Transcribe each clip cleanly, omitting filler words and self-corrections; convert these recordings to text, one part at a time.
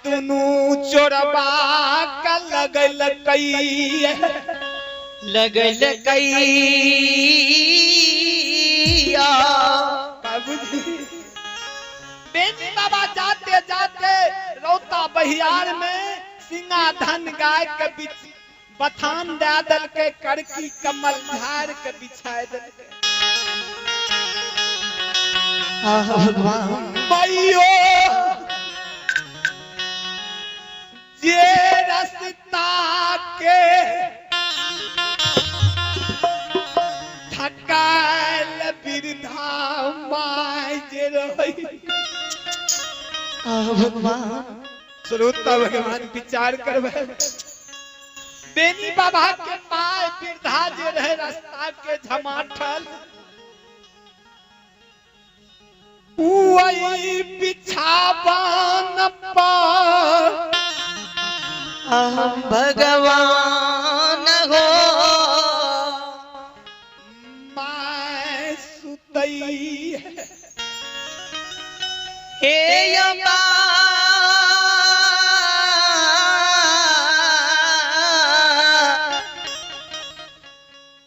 दुनू चोरबा के लगलकै। लगल कैया। बाबूजी, बेनी बाबा जाते जाते रौता बहियार में सिंगा धन गाय के बीच बथान दे दलकै, करकी कमल झाड़ के बिछाय दलकै। भगवान। मैयो जे रस्ता के थकायल वृद्धा माय जे रहै। भगवान। श्रोता भगवान, विचार करबै, बेनी बाबा के माय वृद्धा जे रहे रास्ता के झमाठल वही बिछावन पर भगवान हो my सुतई है। हे अम्बा,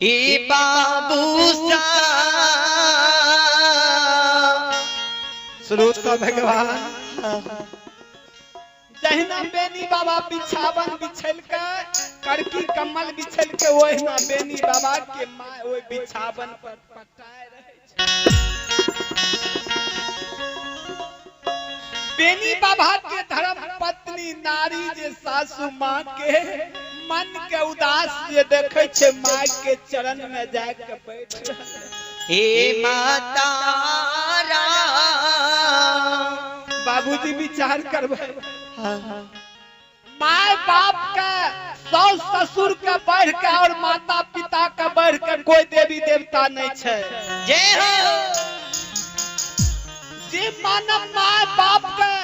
हे बाबू सा। श्रोता भगवान, जहिना बेनी बाबा बिछावन बिछल के, करकी कमल बिछल के, ओहिना बेनी बाबा के my ओहि बिछावन पर पटाए रहे छै। बेनी बाबा के धर्म पत्नी नारी जे सासू माँ के मन के उदास जे देखे छै, माय के चरण में जाके बैठ रहल। हे माता राम। बाबूजी, विचार करबै, my बाप के, सास ससुर के बढ़ के और माता पिता के बढ़ के कोई देवी देवता नहीं छै। जय हो। जे मानव my बाप के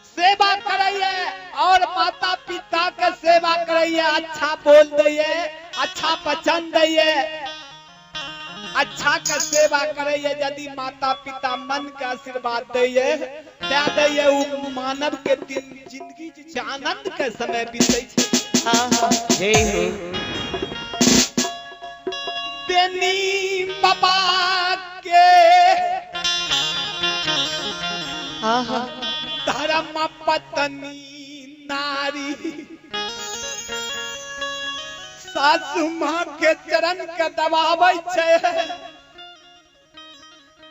सेवा करैये और माता पिता के सेवा करैये, अच्छा बोल दैये, अच्छा वचन दैये, अच्छा के सेवा करैये, यदि माता पिता मन के आशीर्वाद दैये, दे दैये, उ मानव के दिन जिंदगी जे छै आनंद के समय बीतै छै। जय हो। बेनी बाबा के धर्म पत्नी नारी सासू माँ के चरण के दबाबै छै,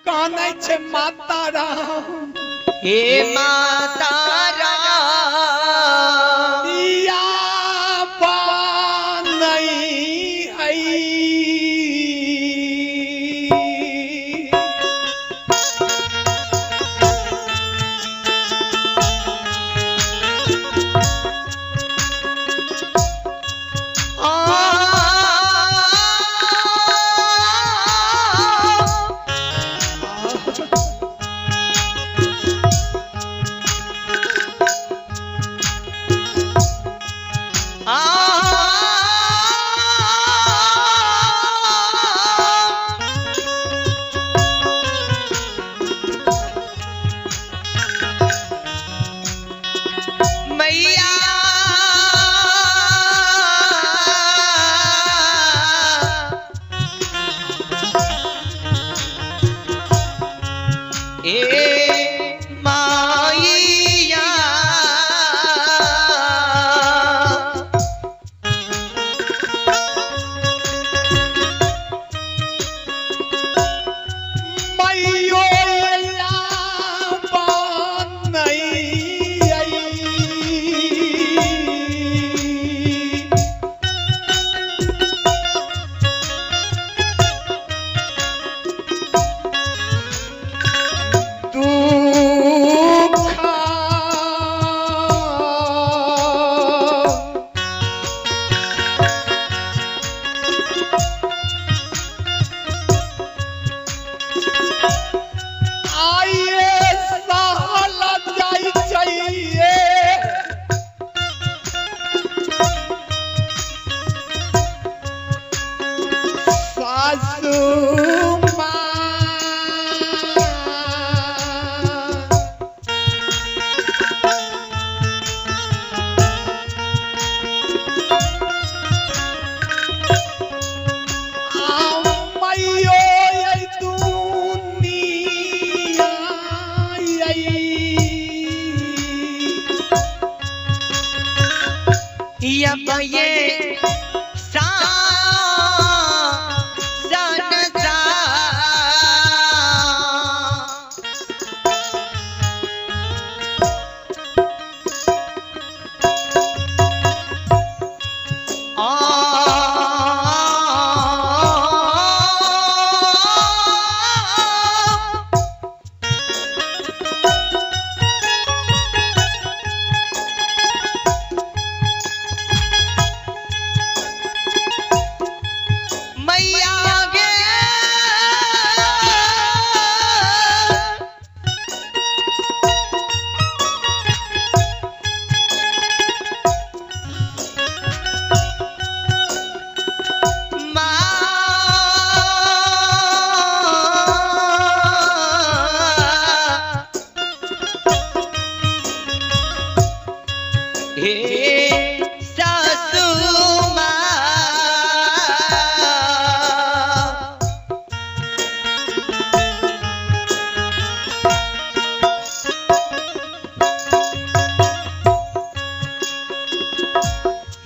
कानै छै, माता राम, हे माता राम, या बानै ऐ। ये सा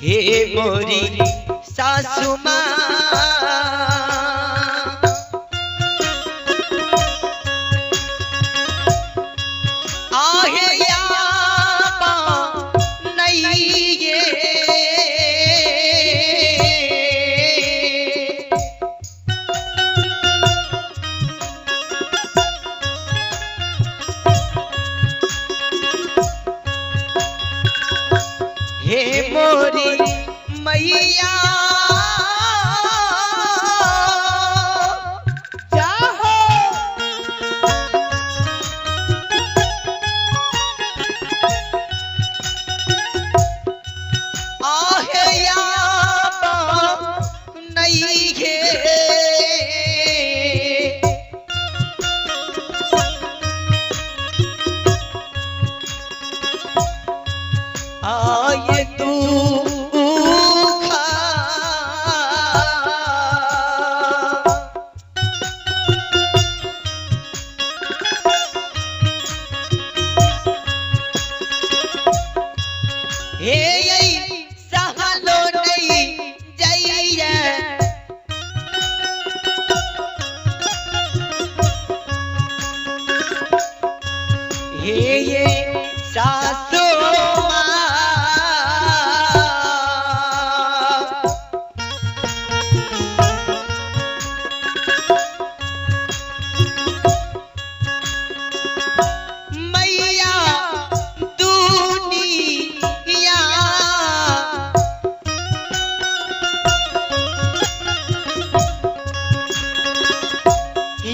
हे मोरी सासू माँ आहे याबा नहीं ये हे मोरी मैया जाहो। आहे याबा नहीं है आए तू खा हे सहलो नहीं जइया हे ये सासू माँ मैया दुनिया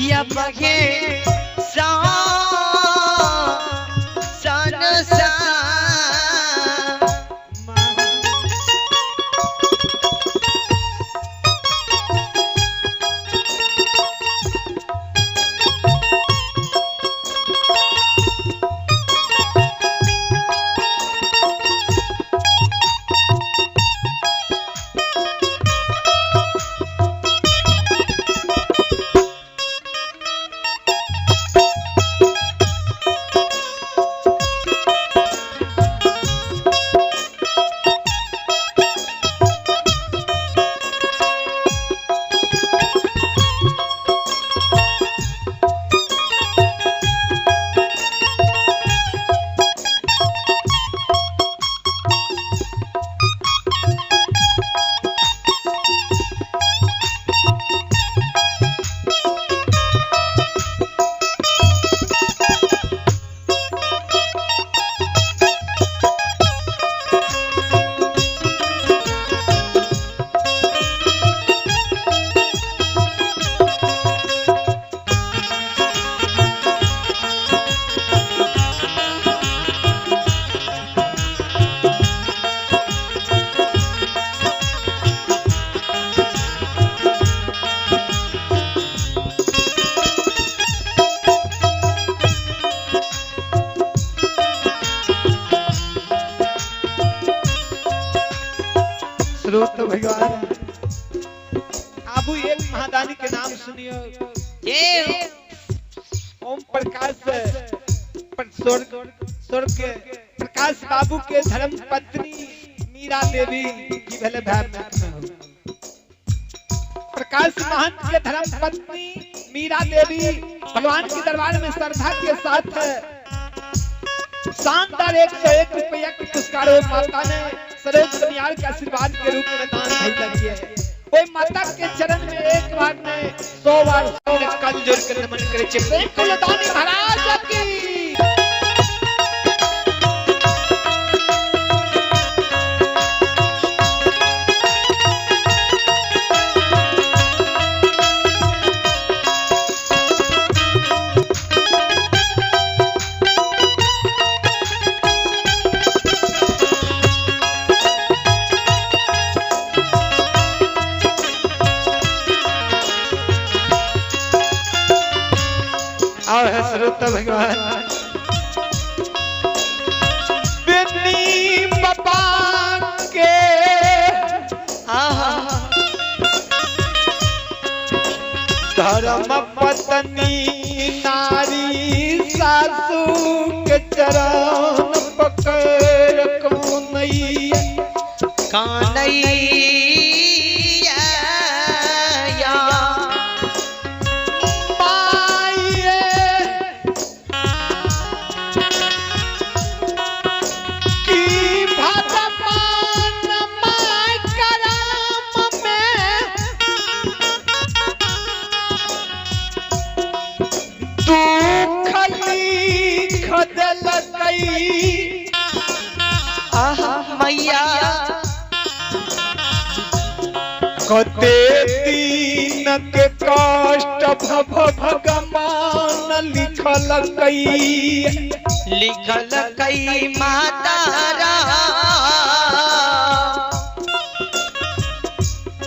या बगे सा सन सा स्रोत भगवान आबू एक महादानी के नाम सुनियो। ये ओम प्रकाश स्वर्ग स्वर्ग के प्रकाश बाबू के धर्म पत्नी मीरा। मीरा देवी की भेले भाई में प्रकाश महंत के धर्म पत्नी मीरा देवी भगवान के दरबार में श्रद्धा के साथ शानदार 101 रुपया के पुरस्कार वो माता ने सरोज कनियार के आशीर्वाद के रूप में दान भेजल है। ओई माता के चरण में एक बार ने 100 बार कल जोड़ के नमन करे छे। प्रेम कुलदानी महाराज की। और श्रोता भगवान बेनी बाबा के आहा धर्म पत्नी नारी सासू के चरण पकड़ कोनैया कानैया माये की भगवान my करम में दुख लिख देलकै। आहा मैया कते दिन के कष्ट भव भगवान लिखलकै। लिखल कई माता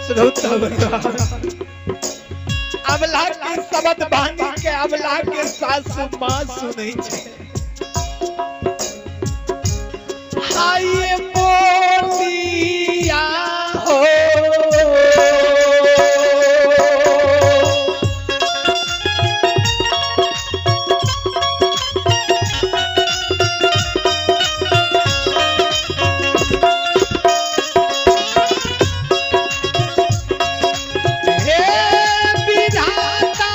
श्रोता भगवान अबला के शब्द बानी के अबला के सासु माँ सुनै छै। हाय मोलिया हो हे विधाता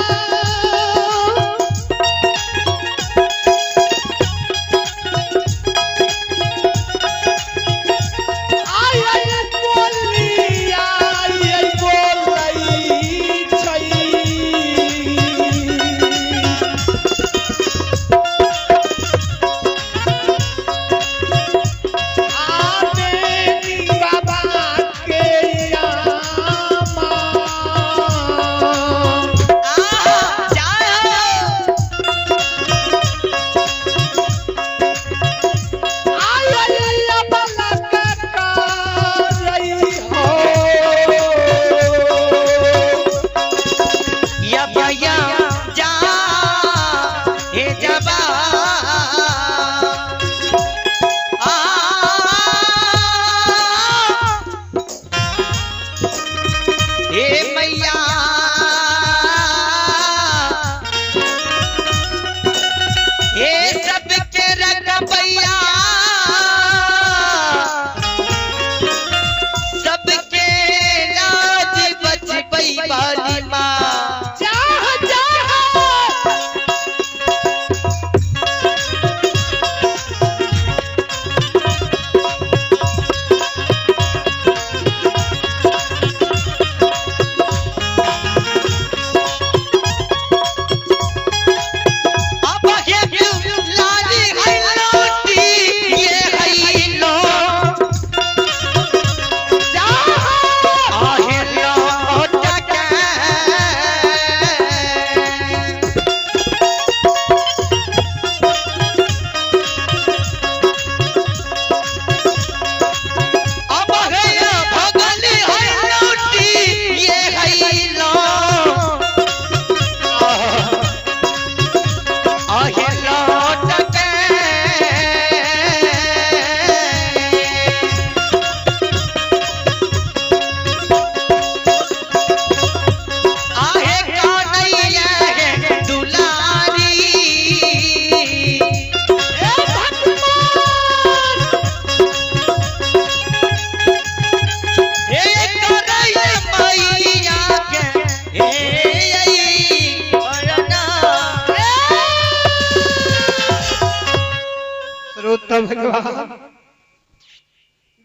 रहता भगवान।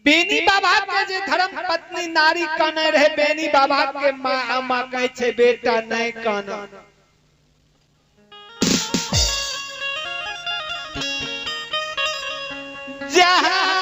बेनी बाबा के जे धर्म पत्नी नारी काने रहे, बेनी बाबा के माँ अम्मा कहे छे बेटा नहीं काना। जहाँ